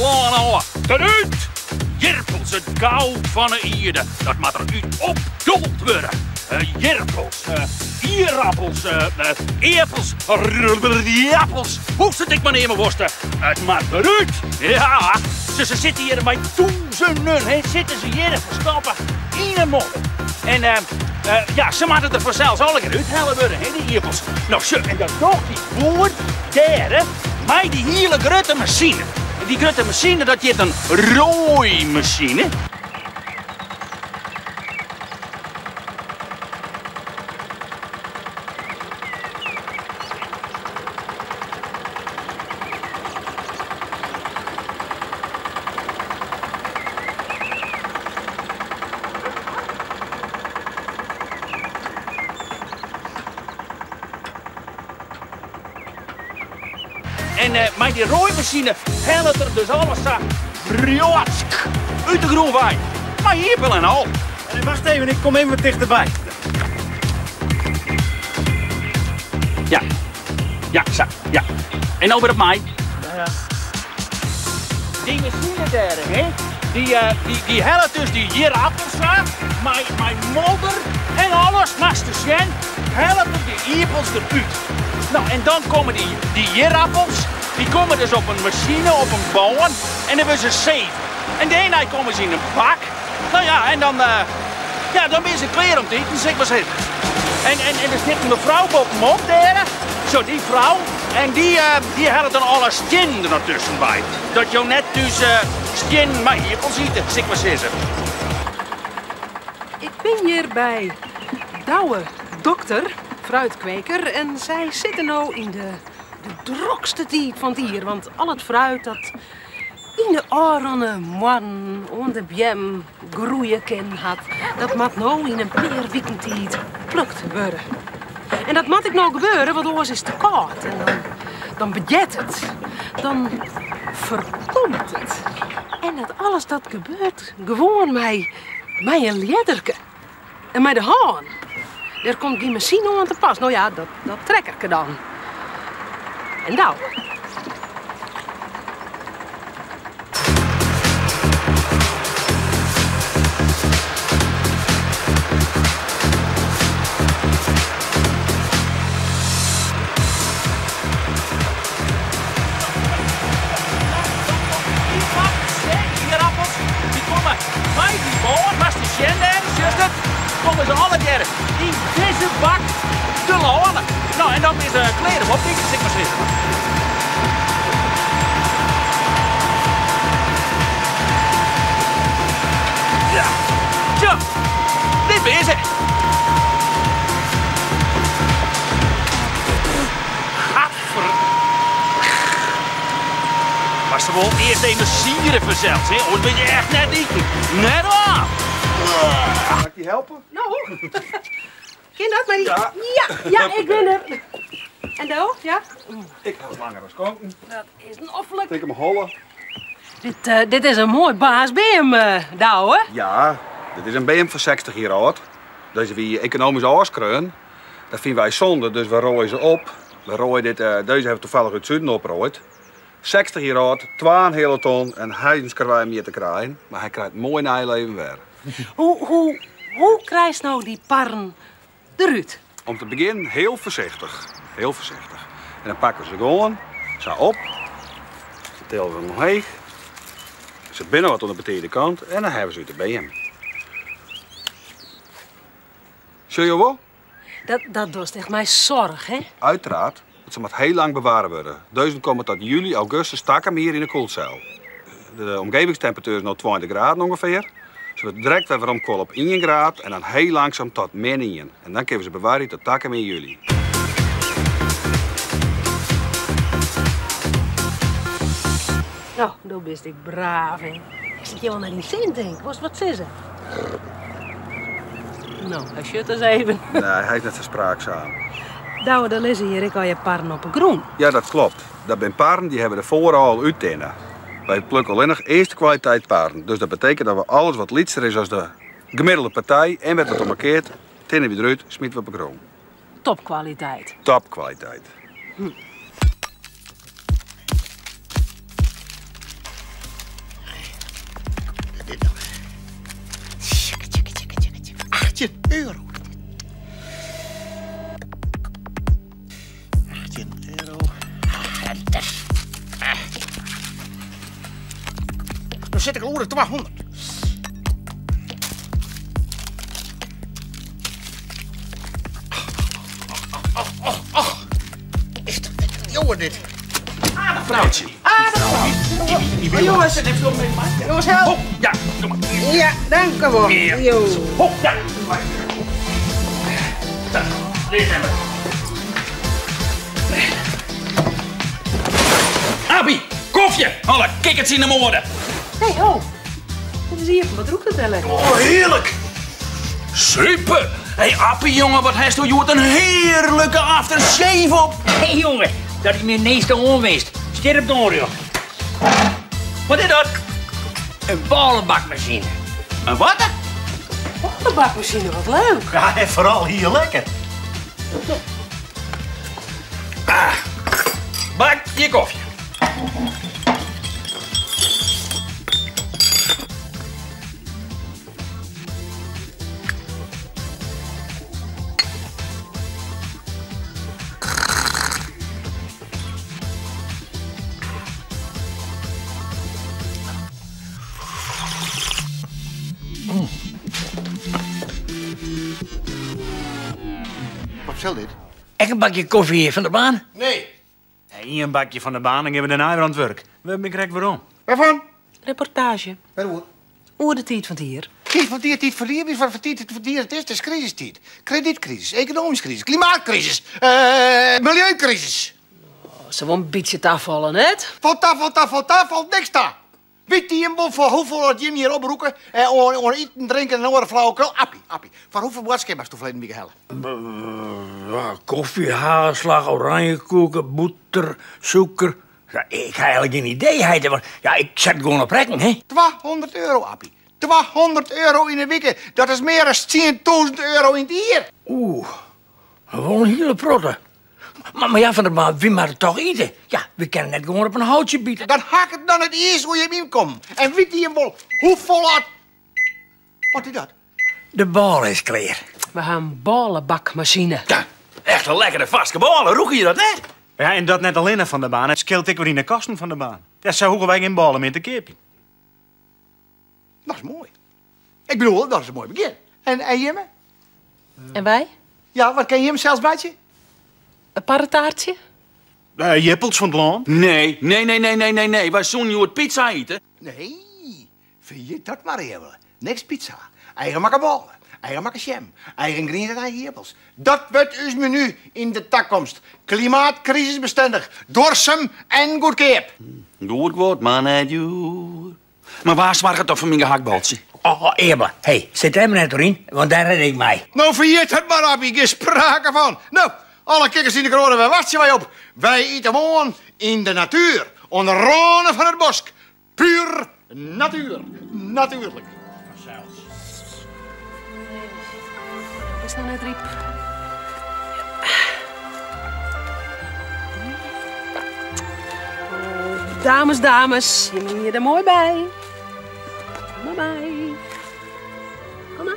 lân ôf. Derút! Jirpels, it goud fan 'e ierde, dat moat der út opdold wurde. Jirpels, ierappels, earpels, rjappels, hoe'tst it ek mar neame wolst, it moat derút! Ja, se sitte hjir mei tûzenen, hè, sitte se hjir ferstoppe yn 'e modder. En ja, se moatte der fansels allegear úthelle wurde, hè, dy ierpels. No sjoch, en dat docht dy boer dêr, mei dy hiele grutte masine. En dy grutte masine, dat hjit in roaimasine. En eh, mei dy roaimasine hellet er dus alles sa rjoatsk út de grûn wei. Mei ierpel en al. En wacht even, ik kom even wat tichterby. Ja, ja, sa, ja. En no wer op my. Ja, ja. Dy masine dêr, hè, dy, eh, dy, dy hellet dus dy jierappels sa, mei, mei modder en alles, moatst te sjen, hellet er dy ierpels derút. No, en dan komme dy, dy jierappels, dy komme dus op in masine, op in bân, en dan wurde se seven. En dêrnei komme se yn in bak. No ja, en dan, eh, ja, dan binne se klear om te iten, sil ik mar sizze. En, en, en der sit in mefrou bovenop dêr, zo dy frou, en dy, eh, dy hellet dan alle stiennen der noch tusken by. Dat jo net thús eh, stiennen mei ierpels ite, sil ik mar sizze. Ik bin hjir by Douwe Dokter, fruitkweker, en sy sitte no yn de, de drokste tiid fan it jier, want al it fruit dat yn de ôfrûne moannen oan de beammen groeie kinnen hat, dat moat no yn in pear wiken tiid plukt wurde. En dat moat ek no gebeure, want oars is it te kâld en dan, dan bedjert it. Dan ferkomt it. En dat alles dat gebeurt gewoan mei, mei in ljedderke en mei de hân. Der komt gjin masine oan te pas. No ja, dat, dat trekkerke dan. En Douwe. Ierappels, dy komme mei dy bân, moatst dy sjen dêr, sjochst it? Komme se allegearre yn dizze bak te lâne. No, en dan binne se klear om op te iten, sil ik mar sizze. Ja, tja, dit binne se. Gadver. Mar se wol earst even siere fansels, hè? Oars bin je echt net iten. Net waar! Mag ik je helpen? No, kin dat mei dy? Ja. Ja, ja, ik bin der. En do? Ja? Ik ha langere skonken. Dat is noflik. Tik him holle. Dit, eh, dit is in moai baas beam, eh, Douwe. Ja, dit is in beam fan 60 jier âld. Dizze wie ekonomysk ôfskreaun. Dat fine wy sonde, dus we roaie se op. We roaie dit, eh, dizze hawwe we toevallig út it suden oproaid. 60 jier âld, 2,5 ton en heidenskarwei om hjir te krijen. Mar hy krijt moai nij leven wer. Hoe, hoe, hoe krijst no dy parren derút? Om te begjinnen hiel foarsichtich. Hiel foarsichtich. En dan pakke we se gewoan sa op. Se tille we omheech. Se binne wat oan de betide kant en dan hawwe se út de beam. Sjogge jo wol? Dat, dat dochst echt mei soarch, hè? Uiteraard, want se moat hiel lang bewarre wurde. Dizze komme tot july, augustus takom jier yn de koelcel. De omgevingstemperatuer is no 20 graden ûngefear. Se wurdt direkt wer weromkuolle op 1 graad en dan hiel langsaam tot min 1. En dan kinne we se bewarje tot takom jier july. No, do bist ek braaf, hè? Ik sit hjir wol nei dyn sin, tink. Wolst wat sizze? No, hy sjocht ris even. Nee, hy is net sa spraakzaam. Douwe, der lizze hjir ek allegear parren op 'e grûn. Ja, dat klopt. Dat binne parren dy hawwe we der foarôf al úttinne. Wy plukke allinnich earste kwaliteit parren. Dus dat betekent dat we alles wat lytser is as de gemiddelde partij en wêr't wat om markeart, tinne we derút, smite we op 'e grûn. Topkwaliteit. Topkwaliteit. 18 euro. 18 euro. Dan sit ik al oer de 200. Och, och, och. Is dat net jonge dit? Aardig vrouwtje. Aardig vrouwtje. Oh, jongens. Jongens, help. Ja, kom maar. Ja, dank u wel. Ja. Hop, ja. Dit hebben we. Abi, koffie. Alle kikkers in de moorden. Hé, hey, ho. Dit is hier. Wat roept het wel lekker? Oh, heerlijk. Super. Hé, hey, Appie, jongen, wat heeft u een heerlijke aftershave op. Hé, hey, jongen, dat is mijn meeste onwinst. Sterp door, joh. Wat is dat? Een ballenbakmachine. Een wat? Ballenbakmachine, wat leuk. Ja, en vooral hier lekker. Ah, bak je koffie. Wat zal dit? Echt een bakje koffie van de baan? Nee. Hey, een bakje van de baan en geven we daarna weer aan het werk. We hebben ik waarom. Waarvan? Reportage. Waarom? Oer de tijd van het hier. Tijd van dier, tijd van dier, van tijd van dier. Het is crisistijd. Kredietcrisis, economische crisis, klimaatcrisis, milieucrisis. Oh, ze wil een beetje tafvallen, hè? Van tafel, tafel, tafel, niks daar. Weet die een voor hoeveel dat Jim hier oproeken? Eten, drinken en oren flauwekul. Appie, appie. Van hoeveel boodschappen was toen verleden week hellen? Koffie, hagelslag, oranjekoeken, boter, suiker. Ja, ik heb eigenlijk geen idee. Heide, want ja, ik zet gewoon op rekken, hè? 200 euro, appie. 200 euro in de week. Dat is meer dan 10.000 euro in het jaar. Oeh, wel een hele protte. Maar ja, Van der Baan, wie mag het toch eten? Ja, we kunnen net gewoon op een houtje bieden. Dan haak het dan het eerst hoe je hem komt. En weet die hem wel hoeveel had... Wat is dat? De bal is klaar. We hebben een ballenbakmachine. Ja, echt een lekkere vaste ballen. Roek je dat net? Ja, en dat net alleen van de baan. Het scheelt ik weer in de kosten van de baan. Ja, zo hoeven wij geen ballen meer te kopen. Dat is mooi. Ik bedoel, dat is een mooi begin. En Jimme? En wij? Ja, wat ken je hem zelfs bijtje? Een parretaartje? Jippels van het land. Nee, nee, nee, nee, nee, nee, nee. Wij zullen nu het pizza eten. Nee, vind je dat maar even. Niks pizza. Eigen makke ballen. Eigen makke jam. Eigen groenten en eigen jippels. Dat wordt uw menu in de toekomst. Klimaatcrisisbestendig. Dorsum en goedkoop. Goed woord, man, hè, duur. Maar waar zwaar het toch voor mijn gehaktbaltje? Oh, Eber, hey, zit hem net erin, want daar red ik mij. Nou, vergeet het maar, Appie. Geen sprake van. Nou, alle kikkers in de kronen, waar wachten wij op? Wij eten gewoon in de natuur. Onder randen van het bos. Puur natuur. Natuurlijk. Is nog net riep. Oh, dames, dames, je moet je er mooi bij. Bye bye. Kom maar.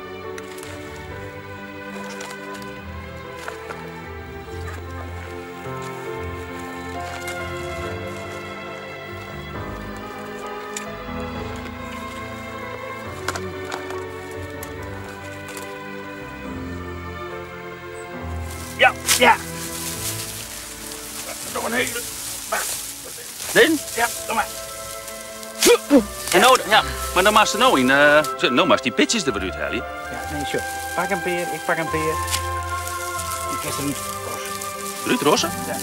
Ja, ja. Nog een hele. Dit? Ja, doe maar. En nou, ja, maar dan maakt ze nou in. Nou maakt die pitjes er weer uit, hè? Ja, nee, zo. Pak een peer, ik pak een peer. Ik is er niet rossen. Ruud rossen? Ja.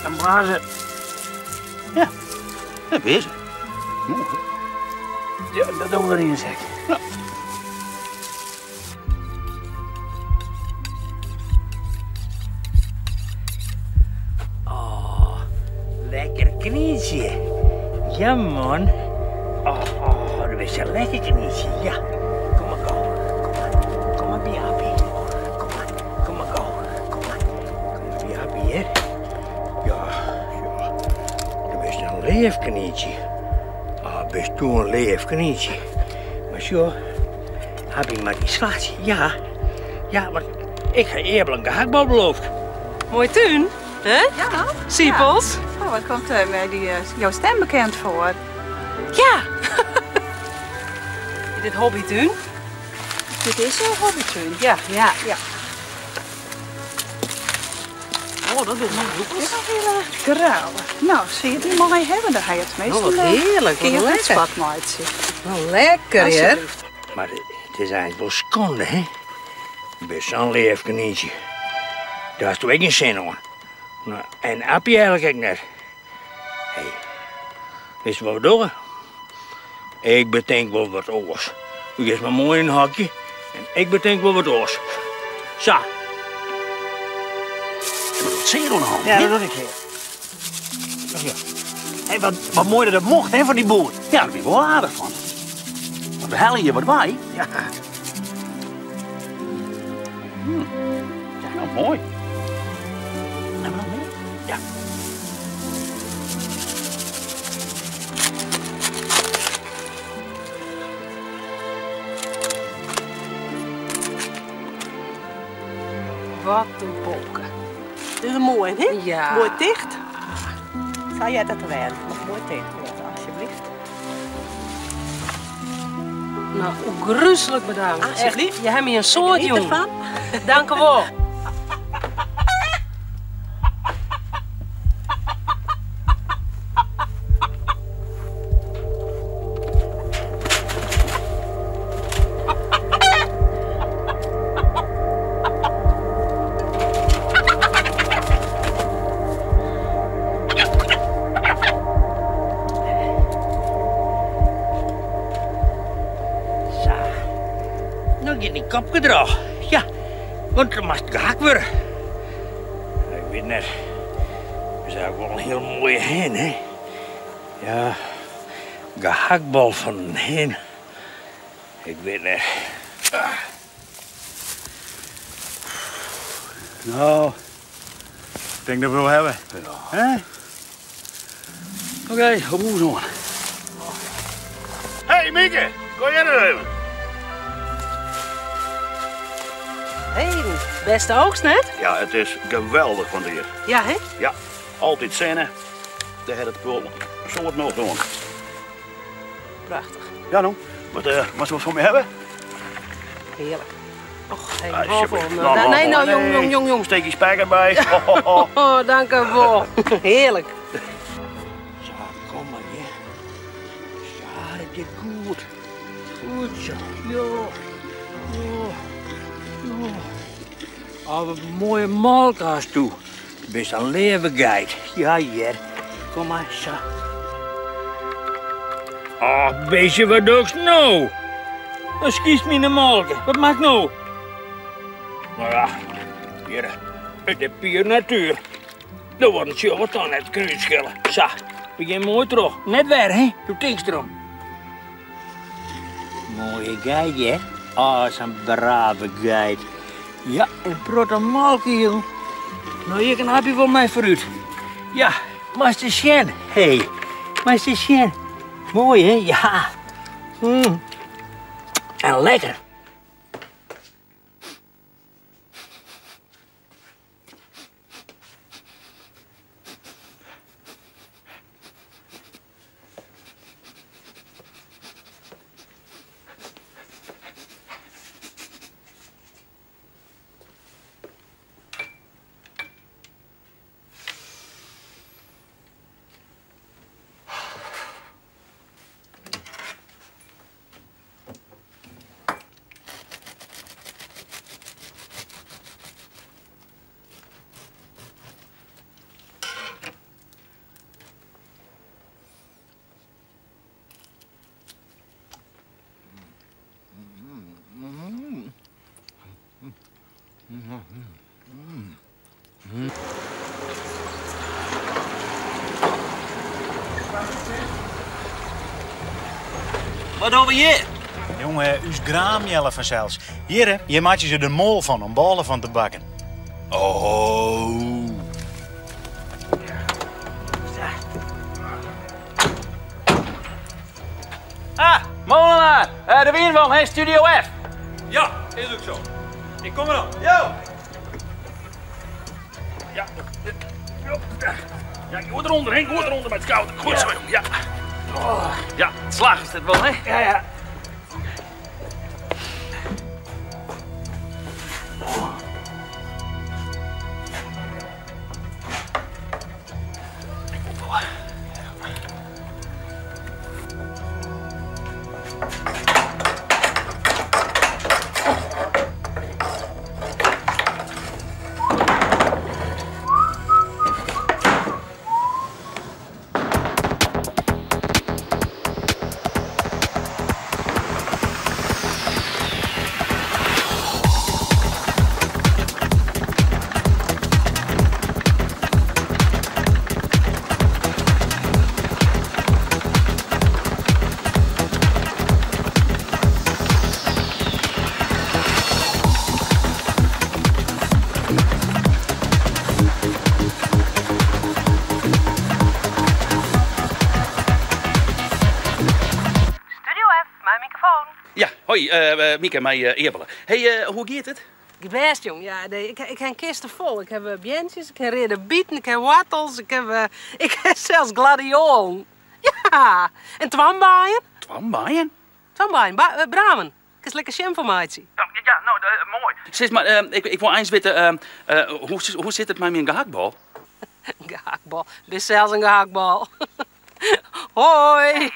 Dan blazen. Ja, dat is het. Mooi. Ja, dat doen we erin, zeg. Ja. Oh, lekker knietje. Ja, man. Oh, oh, dat is een lekker knietje. Ja. Kom maar, go. Kom maar. Kom maar, Biapi. Kom maar. Kom maar, go. Kom maar. Kom maar, Biapi, hè. leaf kanientsje. Oh, bist doe in leaf kanientsje. Mar sjoch, happy mei dy slachtsje. Ja, ja, want ik ha earlik in gehaktbal beloofd. Mooi tún, hè? Ja. Siepels. Ja. Oh, wat komt mij die, jouw stem bekend voor? Ja. Is dit hobbytún? Dit is een hobbytún. Ja. Ja, ja. Oh, dat doet mijn Dit is een hele grauwe. Nou, zie je die mooi hebben? Daar ga je het meestal. Oh, wat heerlijk, Kun je wat het lekker. spat maatje. Nou, lekker, hè? Alsjeblieft. Maar het is eigenlijk wel schande, hè? Best zo'n leef kanientje. Daar is toch ook geen zin aan. Nou, en appie eigenlijk ook net. Hé, hey, weet je wat we doen? Ik bedenk wel wat oors. U geeft me mooi een hakje en ik bedenk wel wat oors. Zo. Dat zeer aan de hand. Ja, dat doe ik hier. Ja. Hé, wat mooi dat dat mocht, hè, van die boer. Ja, daar ben ik wel aardig van. Want we halen hier wat bij. Ja. Ja, nou, mooi. Hebben we nog meer? Ja. Wat een polken. Dit is mooi, hè? Ja. Mooi dicht. Zou jij dat wel? Nog mooi dicht worden, alsjeblieft. Nou, gruwelijk bedankt. Alsjeblieft. Echt, je hebt me een soort, Geniet jong. ervan. Dank u wel. Zo. Nou gaat die kop gedrag. Ja, want er mag gehakt worden. Ik weet net. We zijn wel een heel mooie hen, hè? Ja, gehaktbal van een hen. Ik weet net. Nou, ik denk dat we wel hebben. Hè? Oké, op hoe zo. Hé, hey, Mieke, kom jij er even? Hey, beste oogst net. Ja, het is geweldig van hier. Ja, hè? Ja, altijd zinnen. Daar had het wel soort nog doen. Prachtig. Ja, nou. Wat, wat ze voor me hebben? Heerlijk. Och, hey, Alsjeblieft. waarvoor? Nou, nou, nee, nou, nee. jong, jong, jong, jong. Steek je spijker bij. Ho, ho, ho. Oh, dank u wel. Heerlijk. Zo, kom maar, hè. Zo, dat gaat goed. Goed zo. Ja. Ja. Ja. Oh, wat een mooie malkaas toe. Je bent een leeuwengeit. Ja, hier. Kom maar, zo. Ach, beestje, wat doe ik nou? Dan schiet me in de malken. Wat maakt nou? Nou ja, hier, het is puur natuur. Er worden ze wat dan net kunnen schillen. Zo, begin mooi terug. Net weer, hè? Doe tinkst erom. Mooie geit, hè? Ah, zo'n brave geit. Ja, en prot een malke, joh. Nou, hier kan hapje voor mij vooruit. Ja, Master Shen. Hé, hey, Master Shen. Mooi, hè? Ja. Mm. En lekker. Wat doen we hier? Jongen, uw graamjelle vanzelfs. Hier, hè, hier maak je ze de mol van om ballen van te bakken. Oh. Ah, Molenaar, de wiene hè, Studio F. Ja, is ook zo. Ik kom eraan. Jo! Ja, ja, ik hoor eronder, hè? Ik hoor eronder met het koud. Goed zo, ja. Oh, ja, het slag is het wel, hè? Ja, ja. Studio F, mijn microfoon. Ja, hoi, Mieke, mij Ebele. Hey, hoe gaat het? Best, jong. Ja, nee, ik heb kisten vol. Ik heb bientjes, ik heb rode bieten, ik heb wortels, ik heb zelfs gladiolen. Ja, en twambaaien. Twambaaien? Twambaaien, bramen. Ik is lekker jam voor mij. Ja, nou, mooi. Zeg maar, ik wil eens weten, hoe zit het met mijn gehaktbal? Een gehaktbal? Dit is zelfs een gehaktbal. Hoi.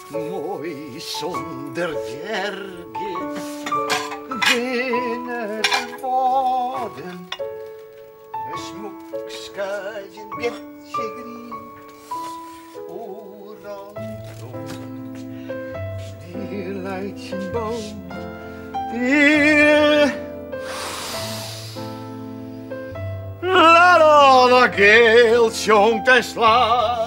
Mooi zonder jergen, binnen de woorden. Een smoekskaj, een beetje grien, overal rond. Die leidt zijn boom, die... Laat alle keel jongt en slaat.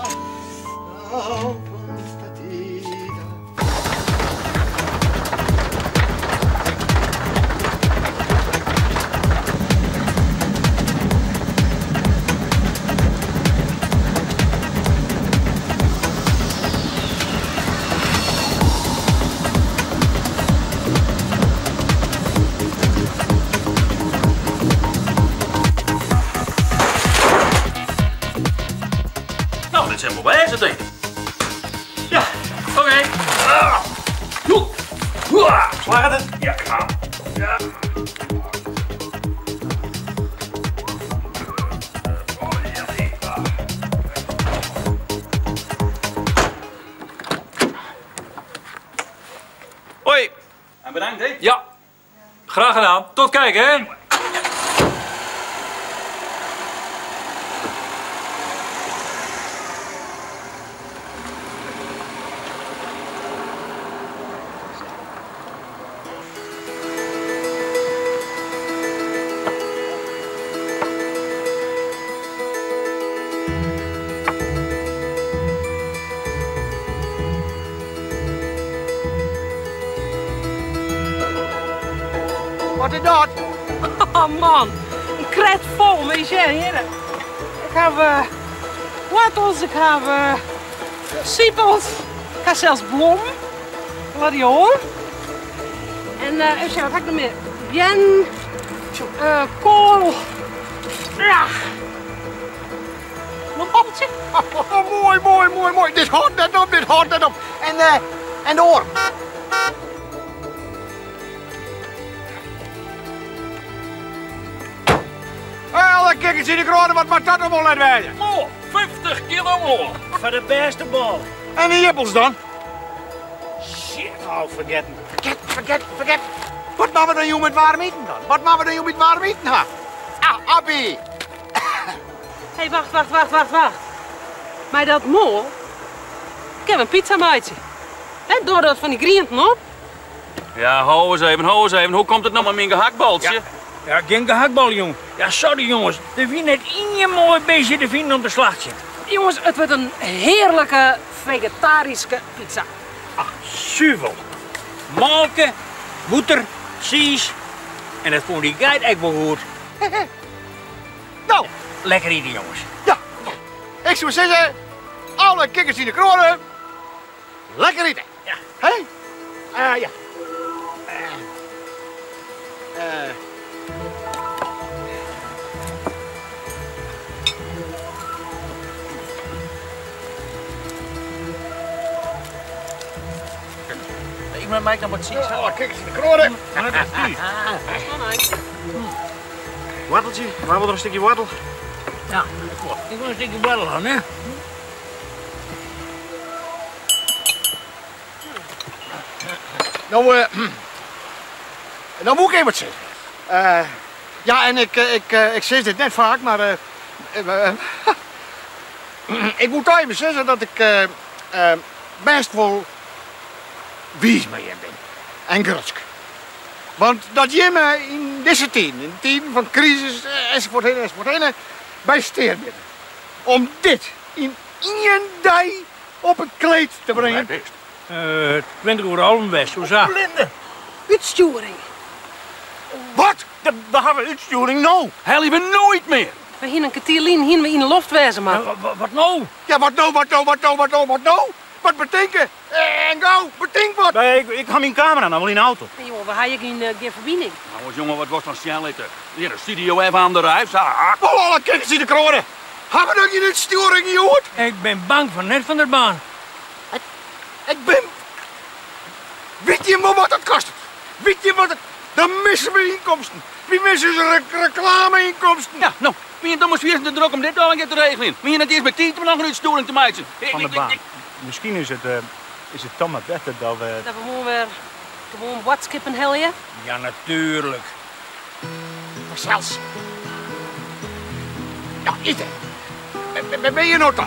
Nou, dit zijn wel wijze, denk ik. Ja, oké. Slaat het? Ja, ga. Ja. Hoi. En bedankt, hè? Ja. Graag gedaan. Tot kijken, hè? Wat is dat? Oh man, een kret vol met jam, heren. Ik heb wortels, ik heb siepels, ik heb zelfs blom, gladiool. En even zien, wat heb ik nog meer? Bien, kool. Ja. Nog een appeltje? Oh, mooi, mooi, mooi, mooi. Dit hoort net op, dit hoort net op. En door. Alle kikkers in de kronen, wat maakt dat allemaal uit wijzen? Mooi, 50 kilo mooi. Voor de beste bal. En de appels dan? Shit, oh, forget me. Forget, forget, forget. Wat maken we dan joh met warm eten dan? Wat maken we dan joh met warm eten? Ha? Ah, Appie. Hé, hey, wacht, wacht, wacht, wacht, wacht. Maar dat mol, ik heb een pizzamaatje. Hè, door dat van die groenten op. Ja, hou eens even, hou eens even. Hoe komt het nou met mijn gehaktbaltje? Ja. Ja, geen gehaktbal, jong. Ja, sorry, jongens. Er viel net één mooi beestje te vinden om te slachten. Jongens, het wordt een heerlijke vegetarische pizza. Ach, zuivel. Malke, boter, cheese. En dat vond die geit echt wel goed. Nou. Lekker eten, jongens. Ja. Ik soe sizze, alle kikkers yn de kroade, lekker ite. Ja. Hé? Ja. Ik mei my dan wat tsiis. Alle kikkers yn de kroade. Woarteltsje, wa wol der in stikje woartel? Ja, ik wol in stikje woartel ha, hè? No, no woe ik even wat sizze. Ja, en ik, ik, ik sis dit net faak, mar ik woe toch even sizze dat ik bêst wol wiis mei jim bin en grutsk. Want dat jimme yn dizze tiden, yn tiden fan krisis ensafuorthinne ensafuorthinne, by steat binne om dit yn ien dei op it kleed te bringen. 20 oer alven west, hoe sa? Blinde! Útstjoering. Wat? We hawwe útstjoering no. Helje we noait mear. We hiene in kertier lyn hiene we yn de loft wêze moatten. Wat no? Ja, wat no, wat no, wat no, wat no, wat no? Wat betinke? En gau, betink wat! Nee, ik ha myn kamera noch wol yn de auto. Nee, jonge, we ha hjir gjin ferbining. Nou, jonge, wat wolst dan sjen litte? Hjir, de studio even aan de rijf, sa. Oh, alle kikkers yn de kroade! Ha we noch gjin útstjoering hjoed? Ik bin bang fan net Van der Baan. Ik bin. Wit jim wol wat dat kostet? Wit jim wat it. Dan misse we ynkomsten. Wy misse ús reklame-ynkomsten. Ja, no, we hiene dommers fierstente drok om dit allegear te regeljen. We hiene net iens mear tiid om noch in útstjoering te meitsjen. Van der Baan, miskien is it, is it dan mar better dat we. Dat we gewoan wer gewoan boadskippen helje? Ja, natuerlik. Fansels. Ja, ite. Wêr binne je no toch?